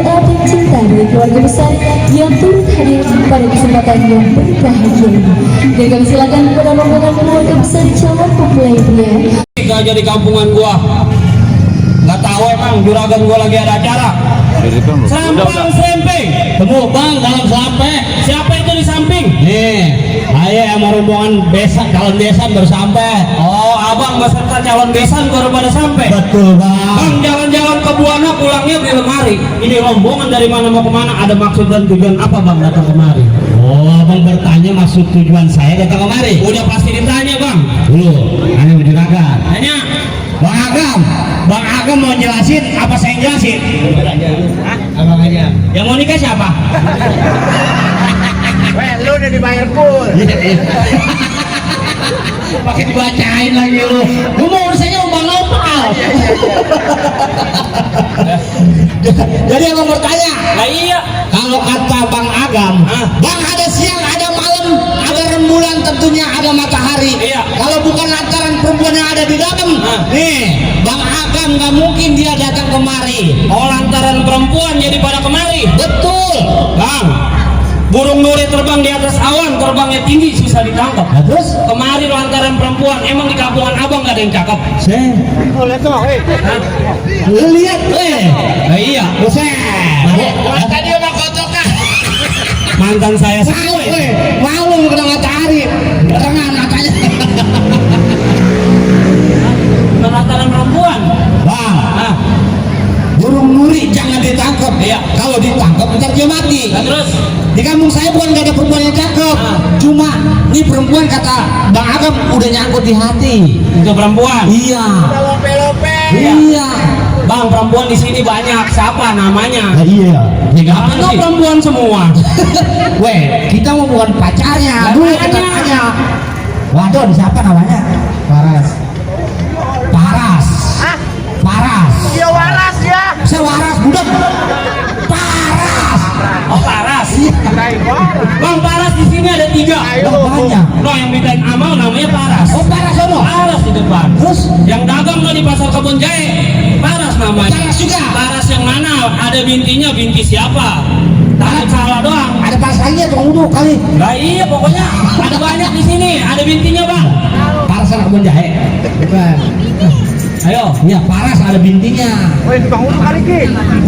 doa dan cinta dari keluarga besar yang turut hadir pada kesempatan yang berbahagia ini. Dan kami silakan kepada rombongan keluarga besar calon mempelai pria. Gak jadi kampungan gua, nggak tahu emang juragan gua lagi ada acara. Samping semping, temu bang dalam sampai. Siapa itu di samping? Nih, ayah sama rombongan besan calon besan baru sampai. Oh, abang beserta calon besan baru pada sampai. Betul bang. Bang jalan-jalan ke Buana pulangnya di lemari. Ini rombongan dari mana mau kemana? Ada maksud dan tujuan apa bang datang kemari? Oh, abang bertanya maksud tujuan saya datang kemari. Udah pasti ditanya bang. Dulu, aneh juragan. Tanya. Bang Agam, Bang Agam mau jelasin apa saya jelasin? Hah? Abang aja. Yang mau nikah siapa? Weh, lu udah dibayar full. Pakai dibacain lagi lu. Lu mau urusannya umbang opal. Jadi abang bertanya. Nah iya. Kalau kata Bang Agam, Bang ada siang, ada malam, ada rembulan, tentunya ada matahari. Iya. Kalau bukan lantaran perempuan yang ada di dalam, nih Bang Agam nggak mungkin dia datang kemari. Oh lantaran perempuan jadi pada kemari. Betul, Bang. Burung nuri terbang di atas awan, terbangnya tinggi susah ditangkap. Nah, terus kemari lantaran perempuan, emang di kampungan abang nggak ada yang cakep? Oh, lihat tuh, Lihat, nah, iya, buset. tadi udah kocokan. Mantan saya semua. Malu kena matahari, barengan matanya. Lantaran perempuan, bang. Burung nuri jangan ditangkap. Iya. Kalau ditangkap ntar dia mati. Nah, terus di kampung saya bukan nggak ada perempuan yang cakep, cuma ini perempuan kata Bang Agam udah nyangkut di hati. Itu perempuan? Iya. Lope-lope. Iya. Bang perempuan di sini banyak. Siapa namanya? Nah, iya. Ya apa sih? Perempuan semua. Weh, kita mau bukan pacarnya. Dulu katanya. Waduh, siapa namanya? Paras. Paras. Hah? Paras. Dia waras ya. Saya waras budak. Paras. Oh Paras. Bang Paras di sini ada 3. Banyak. No yang bedain amal namanya Paras. Oh Paras sono. Paras di depan. Terus yang dagang lo di pasar Kebon Jahe. Paras namanya. Paras juga. Paras yang mana? Ada bintinya, binti siapa? Takut salah doang. Ada pas lagi ya Bang Udo kali. Nah iya pokoknya ada banyak di sini. Ada bintinya bang. Paras anak Kebon Jahe. Bukan. Ayo, ya Paras ada bintinya. Woi, Bang Udo kali Ki.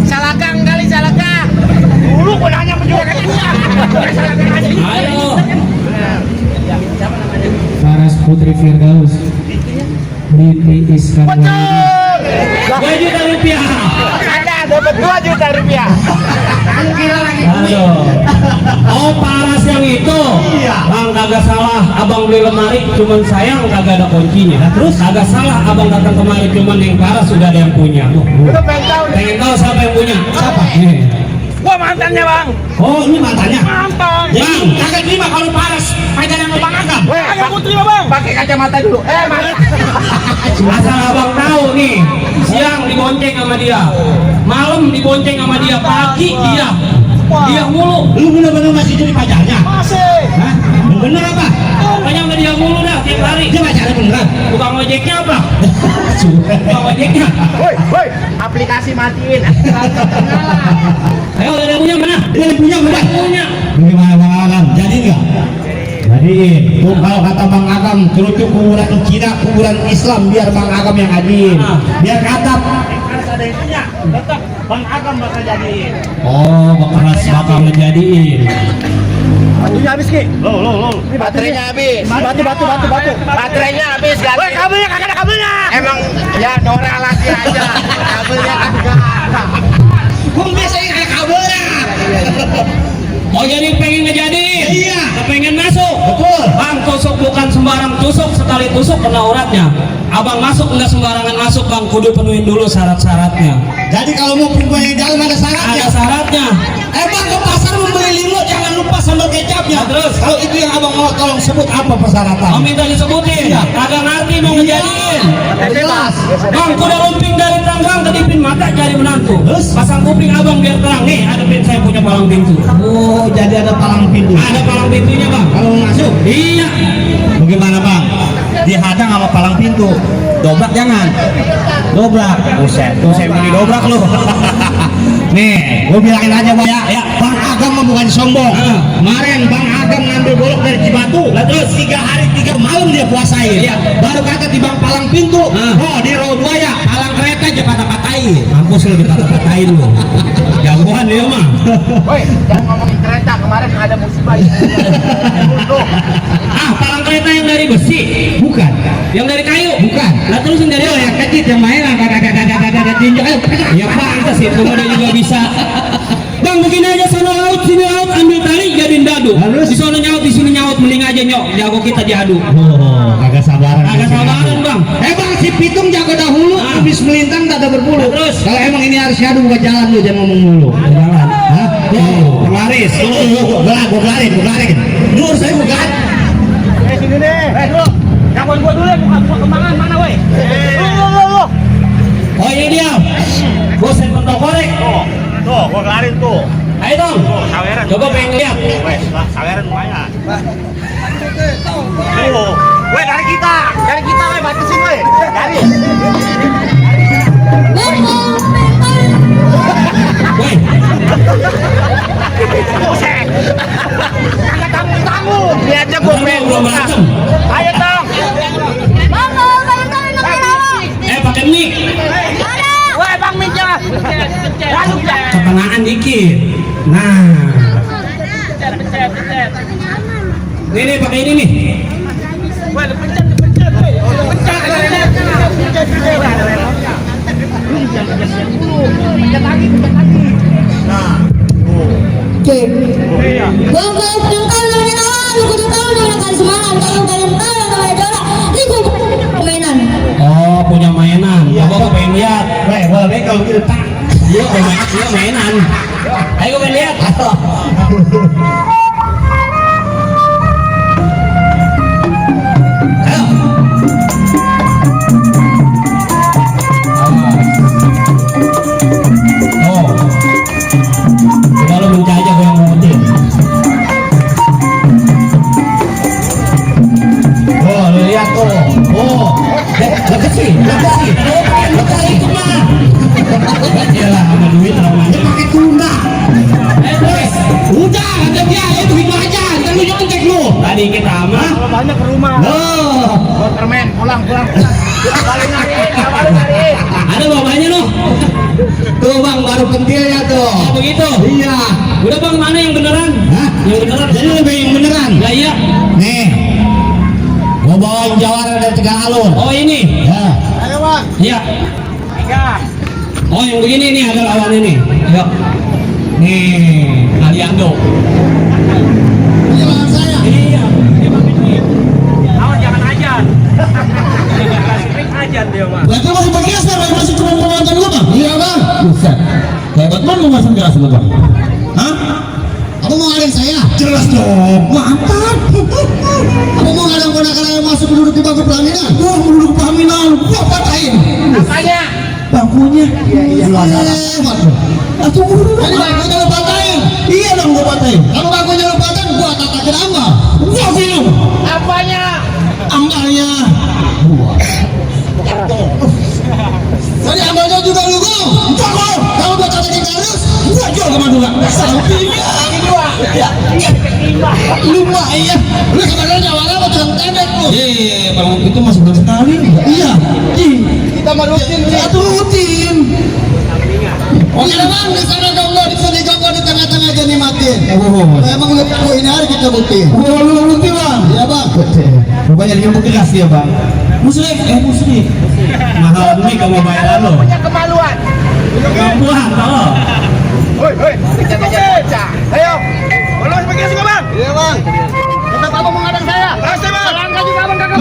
Salakang kali salakang. Dulu gua nanya menjual gua. Ayo. Paras Putri Firdaus Binti Iskan Betul. 2 juta rupiah. Ada dapat 2 juta rupiah. Aduh. Oh Paras yang itu. Bang kagak salah. Abang beli lemari, cuman sayang kagak ada kuncinya. Nah, terus kagak salah. Abang datang kemari, cuman yang Paras sudah ada yang punya. Lu pengen tahu nih. Pengen tahu siapa yang punya? Siapa? Nih. Gua mantannya, Bang. Oh ini mantannya. Mantan. Bang, kagak terima kalau Paras pacaran sama Bang Agam. Weh, aku terima, Bang. Pakai kacamata dulu. Asal abang tahu nih, siang dibonceng sama dia, malam dibonceng sama dia, pagi dia, dia mulu. Lu bener-bener masih jadi pacarnya? Masih. Hah? Bener apa? Pokoknya sama dia mulu dah tiap hari. Dia pacarnya beneran? Tukang ojeknya apa? Tukang ojeknya. Woi, aplikasi matiin. Ayo udah punya mana? Dia punya mana? Punya. Bagaimana Bang Agam? Jadi nggak? Jadiin. Tuh kalau kata Bang Agam, kerucuk kuburan Cina, kuburan Islam, biar Bang Agam yang jadiin. Biar katap. Harus ada yang punya. Tetap Bang Agam bakal jadiin. Oh, bakal ngejadiin. Batunya habis Ki. Lo. Ini baterainya habis. Batu. Baterainya habis ganti. Woi, kabelnya kagak ada kabelnya. Emang ya Nora lagi aja. Kabelnya kagak ada. Gua biasanya kayak kabelnya. Oh jadi pengen ngejadiin? Iya. Pengen masuk? Betul. Bang tusuk bukan sembarang tusuk, sekali tusuk kena uratnya. Abang masuk enggak sembarangan masuk bang, kudu penuhin dulu syarat-syaratnya. Jadi kalau mau perempuan di dalam ada syaratnya? Ada syaratnya. Bang ke pasar membeli limo jangan lupa sambal kecapnya. Nah, terus kalau itu yang abang mau tolong sebut apa persyaratan? Oh minta disebutin? Iya. Kagak ngerti mau ngejadiin. Jelas. Bang kuda lumping dari Tangerang kedipin mata cari menantu. Terus pasang kuping abang biar terang. Nih ada pin saya punya palang pintu. Oh jadi ada palang pintu. Ada palang pintunya bang. Kalau mau masuk? Iya. Bagaimana bang? dihadang sama palang pintu. Dobrak jangan. Dobrak. Buset, tuh saya mau didobrak lu. Nih, gue bilangin aja Bang ya, Bang Agam mah bukan sombong. Kemarin Bang Agam ngambil golok dari Cibatu, terus 3 hari 3 malam dia puasain. Baru kata di Bang palang pintu, oh di Rawabuaya, palang kereta aja patah-patahin. Mampus lu dipatah-patahin lu. Jagoan dia mah. Woi, jangan ngomongin kereta, kemarin ada musibah. Palang kereta yang dari besi? Bukan. Yang dari kayu? Bukan. Lah terus yang dari yang kecil yang mainan ada tinjau. Ya pantas itu mah dia juga bisa. Bang begini aja, sana laut sini laut, ambil tali jadiin dadu. Di sana nyaut di sini nyaut, mending aja nyok jago kita diadu. Oh, kagak sabaran. Kagak sabaran Bang. Bang si Pitung jago dahulu, habis melintang tak ada berbulu. Terus kalau emang ini harus diadu bukan jalan lu, jangan ngomong mulu. Jalan. Hah? Penglaris. Gua kelarin. Nur saya bukan. Sini deh. Dulu. Jagoan gua dulu, buka kembangan mana woi? Lu. Oh ini dia. Gua saya potong korek. Tuh, gua kelarin tuh. Ayo dong. Saweran. Coba pengen lihat. Wes, saweran lumayan. Tuh. Weh, dari kita, weh, batasin weh. Dari. Woi. Buset. Kita tanggung. Ini aja gua pengen belum macam. Ayo dong. Pakai mic. Weh, Bang Mija. Ketenangan dikit. Nah. Ini pakai ini nih. Weh, pencet. Pencet lagi. Nah. Oke. Gua yang tahu namanya apa? Lu kudu tahu namanya kali semalam. Kalau kalian tahu namanya Dora, ini gua permainan. Oh, punya mainan. Coba gua pengen lihat. Weh, boleh kalau gitu tak. Dia mainan. Ayo gua pengen lihat. Tadi kita mah Banyak ke rumah. Buat permen, pulang. Balik lagi. ada bawahnya loh. Tuh Bang, baru pentilnya tuh. Oh begitu? Iya. Udah Bang, mana yang beneran? Hah? Yang beneran? Jadi lebih yang beneran? Lah iya. Nih, gua bawain jawara dari Tegal Alur. Oh ini? Ya. Ayo Bang. Iya. 3. Oh yang begini nih ada lawan ini. Ayo. Nih, Aliando. Ini lawan saya. Iya. Lawan jangan ajan. Ajan dia mah. Berarti masih bergeser, masih cuma penonton gua Bang? Iya Bang. Buset. Hebat banget lu masuk geser lu Bang. Hah? Kamu mau ngadain saya? Jelas dong. Mantap. Kamu mau ngadain ponakan yang masuk duduk di bangku pelaminan? Gua duduk pelaminan. Gua patahin. Apanya? Bangkunya. Iya. Hebat. Tunggu dulu. Tadi bangkunya lu patahin. Iya dong gua patahin. Kalau bangkunya lu patahin, gua tatakin ambal. Gua film. Apanya? Ambalnya. Tadi ambalnya juga lu gua. Jago. Kalau gua tatakin terus, gua jual ke Madura. Sampingnya. Lima iya. Lu sebenarnya jawara apa tukang tembek lu? Iya, Bang itu masih belum sekali. Iya. Kita mah rutin. Satu rutin. Oh, ada Bang di sana dong lo di sini jago di tengah-tengah jadi matiin. Emang lu ini hari kita buktiin. Lu bukti Bang. Iya Bang. Rupanya dia bukti kasih ya Bang. Musrik. Mahal nih kamu bayaran lo. Punya kemaluan. Kemampuan tau. Hoi, kejar. Ayo. Bolos pakai sih Bang. Iya Bang. Kita kamu mengadang saya. Kasih Bang. Langkah juga Bang kakak.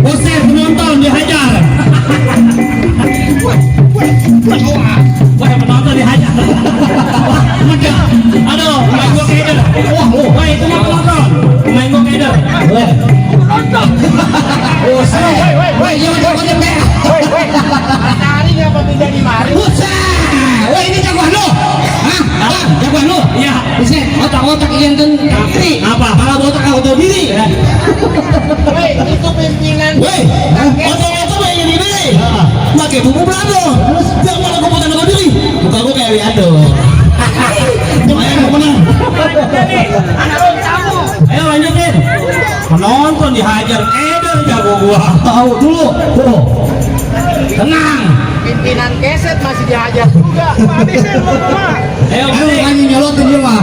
Bosen penonton dihajar. Wah penonton dihajar. Aduh, main gua keder. Wah itu mah penonton. Main gua keder. Woi, matahari ngapa pindah di mari? Wah ini jagoan lo, hah? Jagoan lo? Iya. Bisa otak-otak yang kiri. Apa? Kalau otak kau tahu diri. Woi, itu pimpinan. Woi, otak-otak yang diri. Pakai bumbu belado. Yang mana kau potong tahu diri? Muka kau kayak Wiado. Cuma yang mau menang. Ayo lanjutin. Penonton dihajar, jago gua. Tahu dulu. Tenang. Pimpinan keset masih dihajar juga. Habisin lu mah. Ayo kan nyolotin dia mah.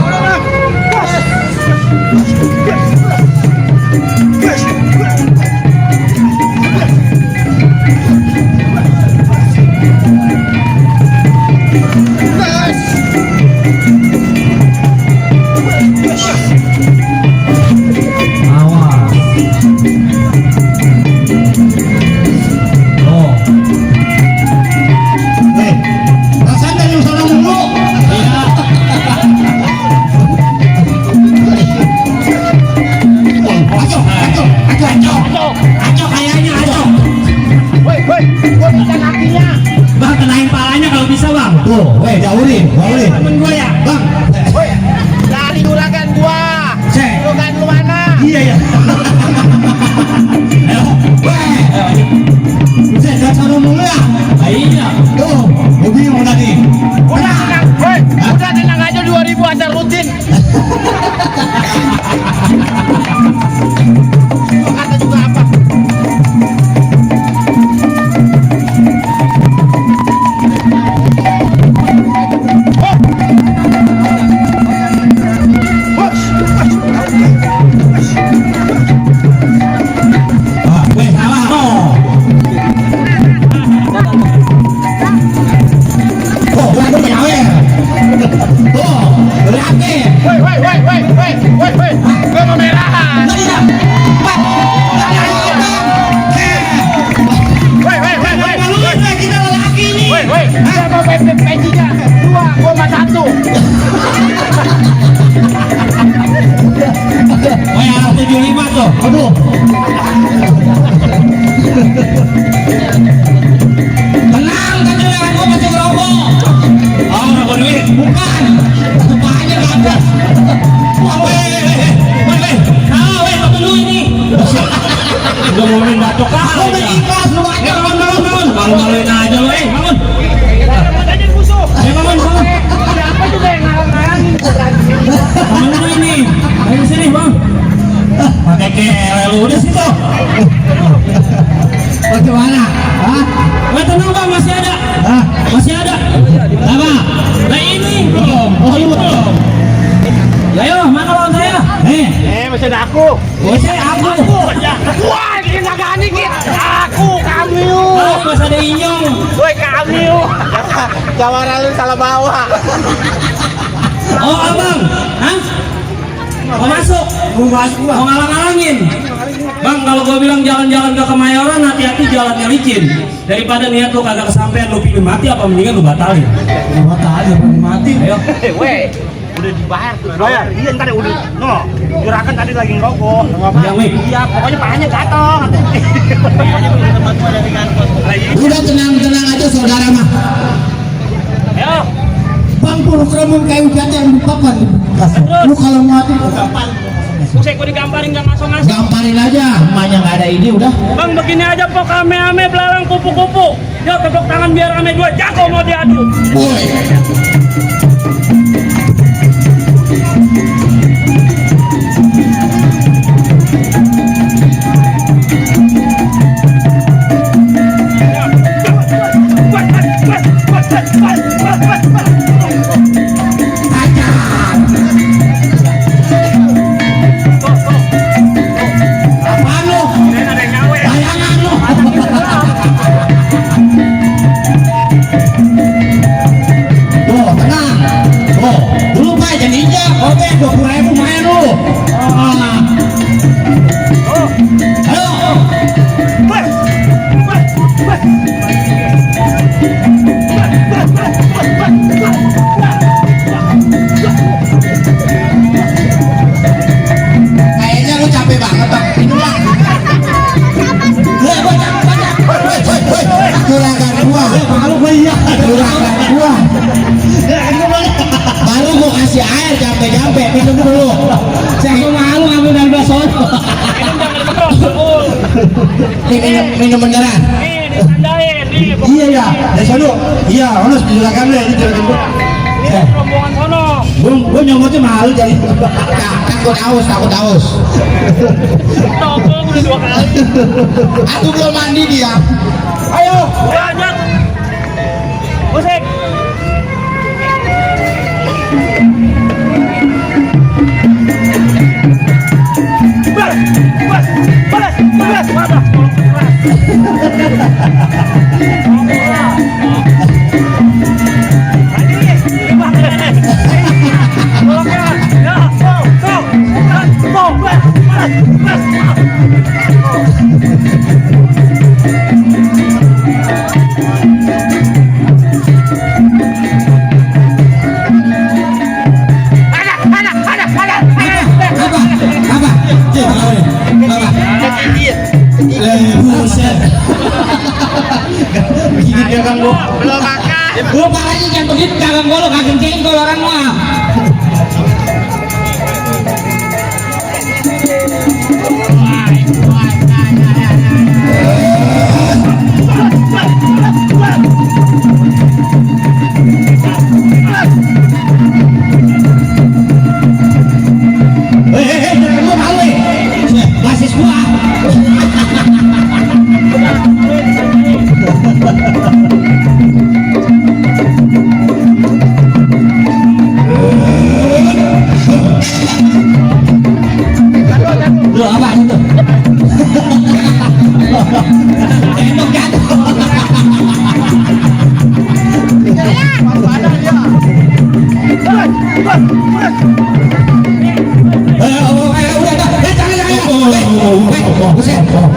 Temen gue ya, bang. Woi, lari juragan gua. Juragan lu mana? Iya ya. Ayo, Saya dasar ngomong ya. iya. Tuh, gue bingung tadi. Udah tenang, woi. Udah tenang aja 2000 asal rutin. Gua kata juga apa? Woi, gua mau merahan. Woi, dia mau pecinya 2, gua mah 1. Woi, arah 75 tuh. Aduh. Tenang, tenang, gua masih ngerokok. Oh, ngerokok duit? Bukan. Banyak kabel. Woi, apa dulu ini? Udah mau main batok kah? Aku berikhlas lu aja. Bangun. Malu-maluin aja lo, bangun. Jadi musuh. Bangun. Siapa juga yang ngarang-ngarangin? Bangun dulu ini. Ayo sini, bang. Pakai kele lu udah situ. Bagaimana? Hah? Woi, tenang bang, masih ada. Hah? Masih ada. Apa? Nah ini. Oh, lu belum. Ayo, mana lawan saya? Masih ada aku. Oh, saya aku. Wah, ini agak dikit. Aku, kami. Oh, masih ada Inyong. Woi, kami. Jawara lu salah bawa. Oh, abang. Hah? Mau masuk? Mau ngalang-ngalangin? Bang, kalau gua bilang jalan-jalan ke Kemayoran, hati-hati jalannya licin. Daripada niat lu kagak kesampean, lu pilih mati apa mendingan lu batalin? Mata aja belum mati. Ayo. Weh, udah dibayar tuh. Bayar? Iya, ntar udah. No, juragan tadi lagi ngerokok. Yang nih. Iya, pokoknya pahanya gatel. Udah tenang aja saudara mah. Ayo. Bang puluh keremung kayu jati yang dipapan. Lu kalau mati Usai gua digamparin gak masuk-masuk. gamparin aja. Emaknya nggak ada ide udah. Bang, begini aja pok ame-ame belalang kupu-kupu. Yuk tepuk tangan biar ame 2 jago mau diadu. Woi. Apaan lu? Bayangan lu. Tuh, tenang. Tuh, dulu Pak jadi injak. Oke, 20.000 main lu. Ayo. Kayaknya lu capek banget, Bang. Ini lah. sampai minum dulu. Saya kok malu ngambil dari sono. Minum beneran. Iya ya, dari sono. Iya, harus dijelaskan deh, ini jelasin. Rombongan sono. Gue nyomotnya malu jadi takut aus. Toko udah 2 kali. Aku belum mandi dia. Ayo. Lanjut. Musik. Belum makan. Belum parahnya yang begitu kagak golo kagak jengkol orang mah. Jangan gua malu basis gua. Lu apa itu? Enak kan?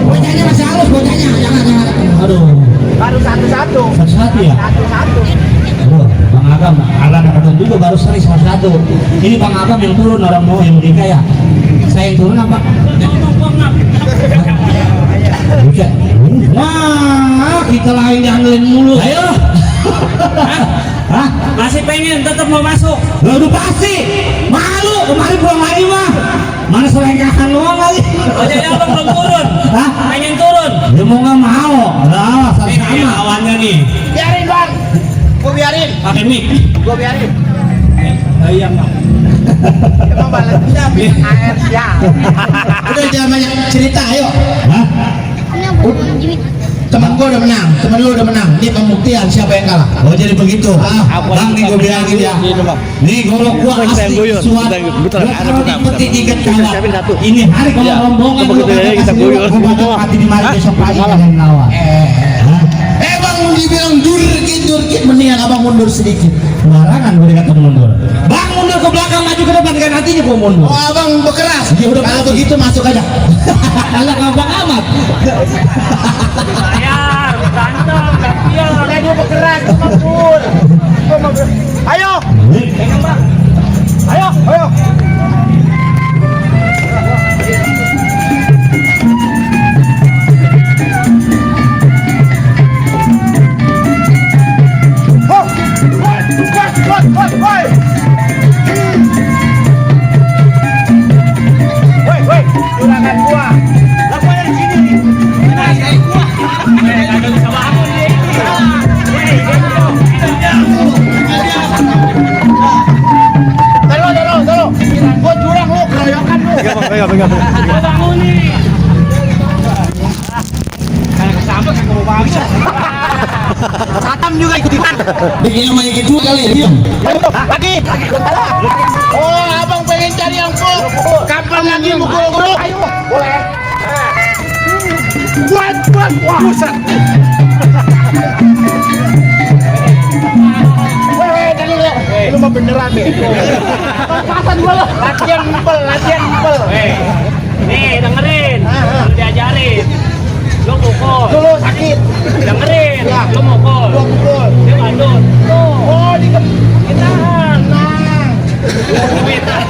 Bocahnya masih halus, bocahnya jangan. Aduh. Baru satu-satu. Satu-satu ya? Satu-satu. Aduh, Bang Agam, ala anak juga baru seri satu-satu. Ini Bang Agam yang turun, orang mau yang nikah ya. Saya yang turun apa? Bukan. Wah, kita lain diandelin mulu. Ayo. Hah? Masih pengen tetap mau masuk. Lah udah pasti. Malu, kemarin pulang lagi mah. Mana selengkahan doang lagi. Oh jadi abang belum turun. Hah? Pengen turun. Dia mau nggak mau. Lah, Ini sama. lawannya nih. Biarin bang. Gua biarin. Pakai mic. Gua biarin. Iya bang. Emang balasnya minum air siang. Udah jangan banyak cerita, ayo. Hah? Teman gua udah menang, teman lu udah menang. Ini pembuktian siapa yang kalah. Oh jadi begitu. Bang nih gua bilangin ya. Nih golok gua asli suat. Seperti ikat kalah. Ini hari kalau rombongan kita guyur. Gua mati di mari besok pagi dengan lawan. Bang dibilang durkit mendingan abang mundur sedikit. Barangan gue dikata mundur. Bang mundur ke belakang maju ke depan kan hatinya gua mundur. Oh abang berkeras. Ya udah kalau begitu masuk aja. Kalau gampang amat. Bayar, ganteng, gantian. Udah dia berkeras, cuma full. Ayo. Pegang bang. Ayo. Woi, juragan gua. Lah gua dari sini. Dari gua. Kagak bisa bangun dia ini. Tolong. Gua jurang lu, keroyokan lu. Pegang. Gua bangun nih. Kayak kesambet kayak mau bangun. Satam juga ikutan. Bikin sama ikut juga kali ya, diam. Lagi. Oh, abang pengen cari yang full. Kapan lagi mukul-mukul? Ayo. Boleh. Buat. Wah, buset. Weh, tadi lu mah beneran deh. Pasan gua lo. Latihan ngumpul. Nih, dengerin. Lu diajarin. Lu mukul. Dulu sakit. Dengerin. Lu mukul. Dia bandut. Oh, ditahan.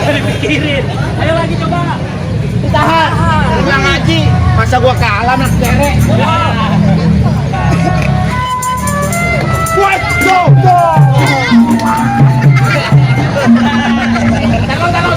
Dipikirin. Ayo lagi coba. Ditahan. Udah ngaji. Masa gua kalah anak cerek. Go. Taruh.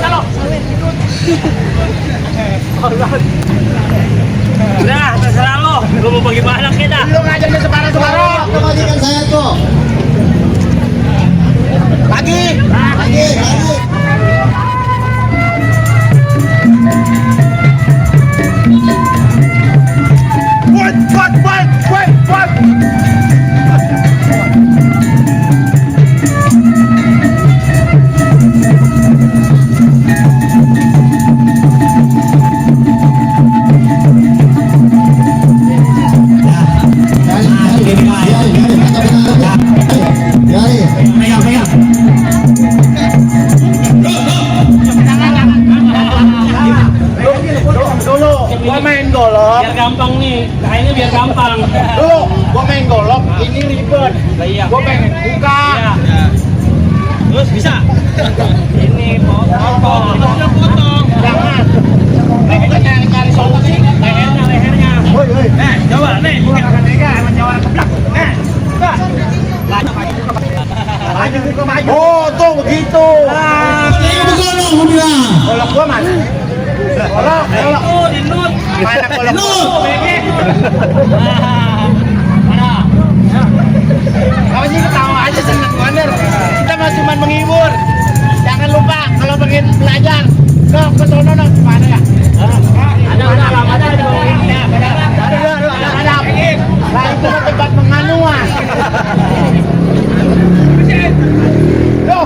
biar gampang nih. Kayaknya biar gampang. Dulu gua main golok, ini ribet. Iya. Gua pengen buka. Iya. Terus bisa. Ini potong. Jangan. Kita cari solusi. Lehernya. Woi. Coba nih. Bukan akan tega, emang nyawa keblak. Buka. Maju buka maju. Oh, tuh begitu. Golok bilang. Golok gua mas. Golok. Dinut. Mana golok? Mana? Kamu sih ketawa aja seneng bener. Kita mah cuma menghibur. Jangan lupa kalau pengen belajar ke sono no gimana ya? Ada di bawah ini. Ada. Lah itu mah tempat menganuan. Yo.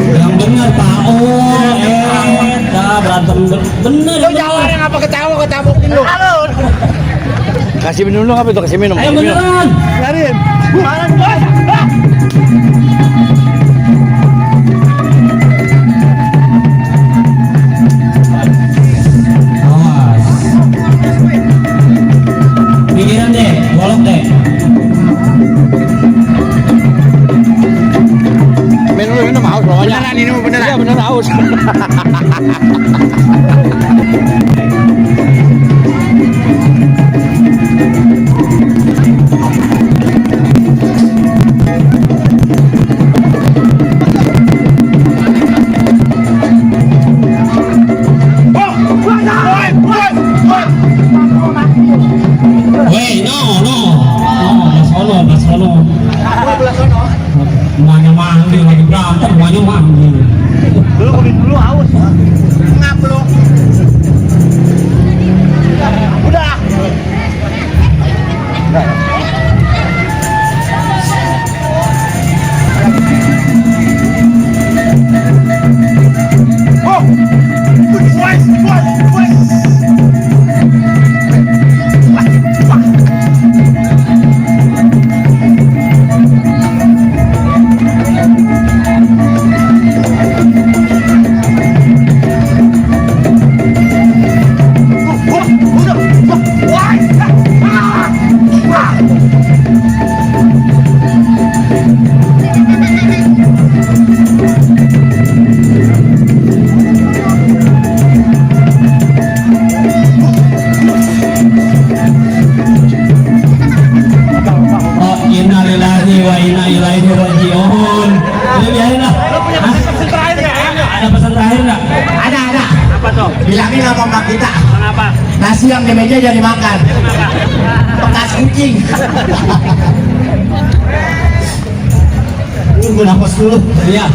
Yang benar Pak. Berantem bener. Lu jawabnya ngapa ketawa ketabukin lu? Kasih minum dong apa itu? Kasih minum. Ayo beneran. Biarin. Malan bos. Awas. Pikiran deh, golok deh. Minum haus pokoknya. Beneran ini mah beneran. Iya bener haus. Weh, no, sono. Semuanya manggil lagi berantem, semuanya manggil. Dulu haus. Ngap lu. Udah. Oh. Oh, innalillahi wa inna ilaihi raji'un. Udah biarin lah. Hah? Ada pesan terakhir nggak? Ada. Apa tuh? Bilangin sama mak kita. Kenapa? Nasi yang di meja jadi makan. Bekas kucing. Gue nafas dulu. Iya.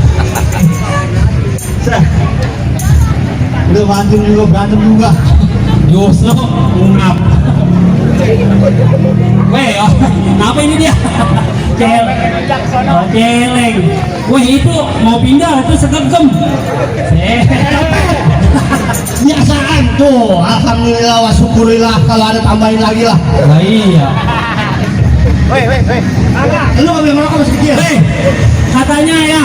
Udah berantem juga. Justru ngap. Weh, kenapa ini dia? Celeng. Weh, itu mau pindah itu segegem. Biasaan tuh. Alhamdulillah wa syukurillah kalau ada tambahin lagi lah. Nah, iya. Woi. Lu nggak boleh ngerokok masih kecil. Weh, katanya ya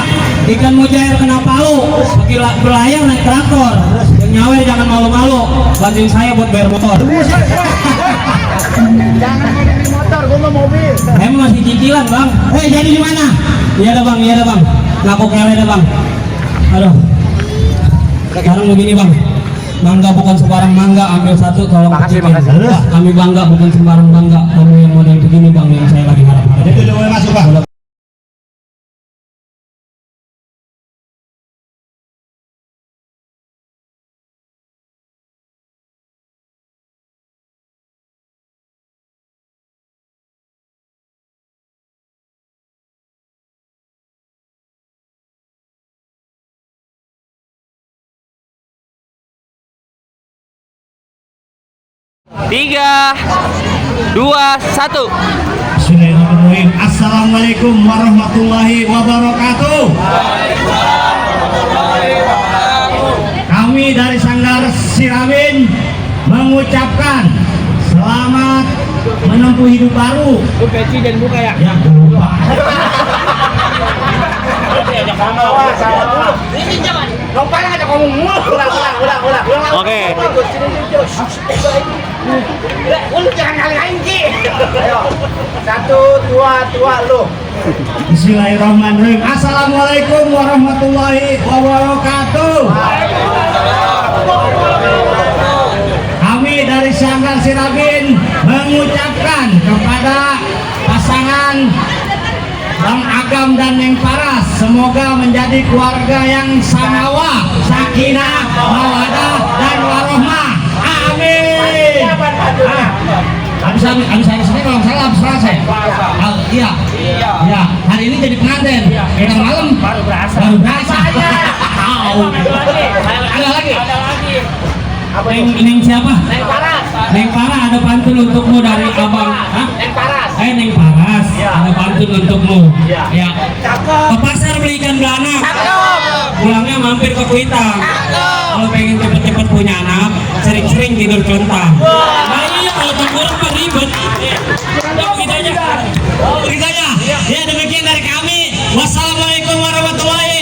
ikan mujair kena palu, berlayar naik traktor. Yang nyawe jangan malu-malu, bantuin saya buat bayar motor. Jangan di motor, gua mau mobil. Emang masih cicilan bang. Jadi di mana? Iya dah bang. Ngaku kele dah bang. Aduh. Sekarang begini bang. Mangga bukan sembarang mangga, ambil satu tolong Makasih, kecikin. makasih. Wah, kami bangga bukan sembarang bangga. Kamu yang model begini bang, yang saya lagi harap. Itu udah boleh masuk Pak. Tiga, dua, satu. Bismillahirrahmanirrahim. Assalamualaikum warahmatullahi wabarakatuh. Kami dari Sanggar Siramin mengucapkan selamat menempuh hidup baru. Lu peci dan buka ya. Ya, lupa. Ini jangan. Lupa aja kamu mulu. Ulang. Oke. Lu jangan ngalahin Ki. Ayo. 1, 2 lu. Bismillahirrahmanirrahim. Assalamualaikum warahmatullahi wabarakatuh. Kami dari Sanggar Siragin mengucapkan kepada pasangan Bang Agam dan Neng Paras, semoga menjadi keluarga yang samawa, sakinah, mawadah, dan warohmah. Amin. Habis ini kalau salah selesai. Iya. Ya, hari ini jadi pengantin. Kita malam baru berasa. Ada lagi. Neng siapa? Neng Paras. Neng Parah, ada pantun untukmu dari abang. Hah? Neng Paras. Neng Paras, ada pantun untukmu. Ya. Cakep. Ke pasar beli ikan belanak. Cakep. Pulangnya mampir ke Kuitang. Kalau pengen cepet-cepet punya anak, sering-sering tidur contang. Nah iya, kalau tengkurap mah ribet. Udah begitu aja. Begitu aja. Ya, demikian dari kami. Wassalamualaikum warahmatullahi